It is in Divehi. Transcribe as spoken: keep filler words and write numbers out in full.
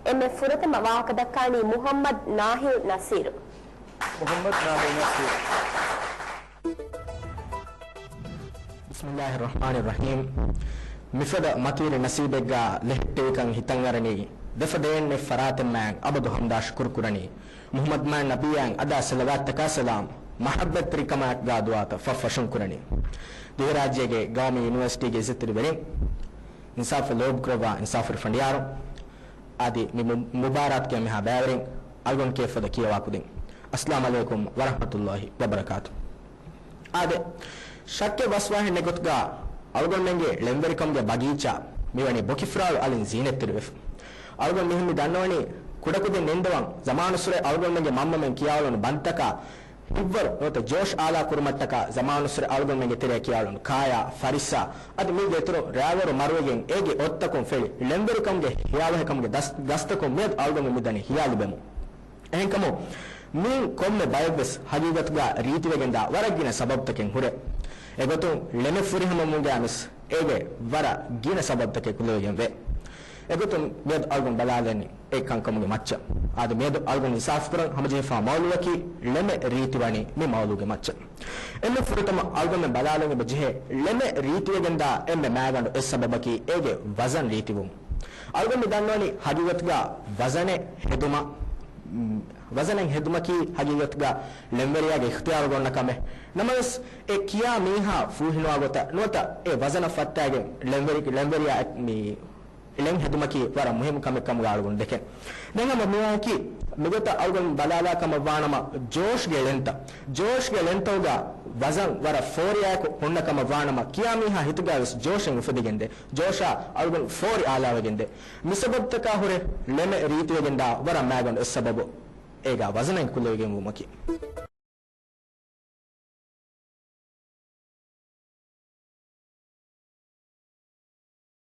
އެންމެ ފުރަތަމަ ވާހަކަ ދައްކާނީ މުހައްމަދު ނާހިލް ނަސީރު. މުހައްމަދު ނާހިލް ނަސީރު. ބިސްމިއްލާހިއްރަޙްމާނިއްރަޙީމް. މިފަދަ މަތިވެރި ނަސީބެއްގާ ލެހެއްޓެވިކަން ހިތަށްއަރަނީ، ދެފަދައިންނެއް ފަރާތެއްމާތް އަބަދު ހަމްދާ ޝުކުރު ކުރަނީ، މުޙައްމަދު މާތް ނަބިއްޔާއަށް އަދާ ޞަލަވާތްތަކާ ސަލާމް، މަޙައްބަތްތެރިކަމާއެކުގާ ދުޢާތައް ފަށްފަށުން ކުރަނީ. ދިވެހިރާއްޖޭގެ ގައުމީ ޔުނިވަރސިޓީގެ އިއްޒަތްތެރިވެރިން، އިންސާފު ލޯބިކުރައްވާ އިންސާފުވެރި ފަނޑިޔާރު، އަދި މި މު-، މުބާރާތުގެ އެންމެހާ ބައިވެރިން، އަޅުގަނޑު ކިޔައްފަދަ ކިޔަވާ ކުދިން، އައްސަލާމް ޢަލައިކުމް ވަރަޙްމަތުﷲި ވަބަރަކާތު. އާދެ، ޝައްކެއް ވަސްވާހެއް ނެގޮތުގާ، އަޅުގަނޑުމެންގެ ޅެންވެރިކަމުގެ ބަގީޗާ މިވަނީ ބޮކިފުރާޅު އަލިން ޒީނަތްތެރިވެފަ. އަޅުގަނޑު މިހެން މި ދަންނަވަނީ، ކުޑަކުދިން ނިންދަވަން ޒަމާނުއްސުރެ އަޅުގަނޑުމެންގެ މަންމަމެން ކިޔާލުނު ބަންދުތަކާ، ހިތްވަރު ނުވަތަ ޖޯޝް އާލާ ކުރުމަށްޓަކާ ޒަމާނުއްސުރެ އަޅުގަނޑުމެންގެ ތެރެއަށް ކިޔާލުނު ކާޔާ، ފަރިއްސާ، އަދި މީގެ އިތުރުން ރާވަރު މަރުވެގެން އޭގެ އޮށްތަކުން ފެޅި ޅެންވެރިކަމުގެ ހިޔާވަހިކަމުގެ ދަސް-، ގަސްތަކުން މިއަދު އަޅުގަނޑު މިދަނީ ހިޔާ ލިބެމުން. އެހެންކަމުން، މިއިން ކޮންމެ ބައެއްވެސް ހަގީގަތުގާ ރީތިވެގެންދާ ވަރަށް ގިނަ ސަބަބުތަކެއް ހުރޭ. އެގޮތުން ޅެމެއް ފުރިހަމަވުމުގާ މިސް އޭގެ ވަރަށް ގިނަ ސަބަބުތަކެއް ކުލެވިގެން ވޭ. އެގޮތުން މިއަދު އަޅުގަނޑު ބަލާލަނީ އެ ކަންކަމުގެ މައްޗަށް. އާދެ، މިއަދު އަޅުގަނޑު އިންސާފު ކުރަން ހަމަޖެހިފާ މައުޟޫޢަކީ ޅެމެއް ރީތިވަނީ މި މައުޟޫޢުގެ މައްޗަށް. އެންމެ ފުރަތަމަ އަޅުގަނޑުމެން ބަލާލަން އެބަ ޖެހޭ، ޅެމެއް ރީތިވެގެންދާ އެންމެ މާގަނޑު އެއް ސަބަބަކީ އޭގެ ވަޒަން ރީތިވުން. އަޅުގަނޑު ދަންނަވަނީ ހަގީގަތުގާ ވަޒަނެއް ހެދުމަށް، ވަޒަނެއް ހެދުމަކީ ހަގީގަތުގާ ޅެންވެރިޔާގެ އިޚްތިޔާރުގަ އޮންނަ ކަމެއް. ނަމަވެސް، އެ ކިޔާ މީހާ ފޫހިނުވާ ގޮތަށް ނުވަތަ އެ ވަޒަނަށް ފައްޓާގެން ޅެންވެރި-، ޅެންވެރިޔާ މި ޅެން ހެދުމަކީ ވަރަށް މުހިއްމު ކަމެއް ކަމުގަ އަޅުގަނޑު ދެކެން. ދެން ހަމަ މިވާހަކީ މިގޮތަށް އަޅުގަނޑު ބަލާލާ ކަމަށް ވާނަމަ، ޖޯޝްގެ ޅެންތައް، ޖޯޝްގެ ޅެންތަކުގަ ވަޒަން ވަރަށް ފޯރިއާއެކު ހުންނަ ކަމަށް ވާނަމަ، ކިޔާ މީހާ ހިތުގަ ވެސް ޖޯޝެއް އުފެދިގެންދޭ. ޖޯޝާ އަޅުގަނޑު ފޯރި އާލާވެގެންދޭ. މިސަބަބުތަކާ ހުރެ ޅެމެއް ރީތިވެގެންދާ ވަރަށް މާގަނޑު އެއް ސަބަބު އޭގާ ވަޒަނެއް ކުލެވިގެން ވުމަކީ.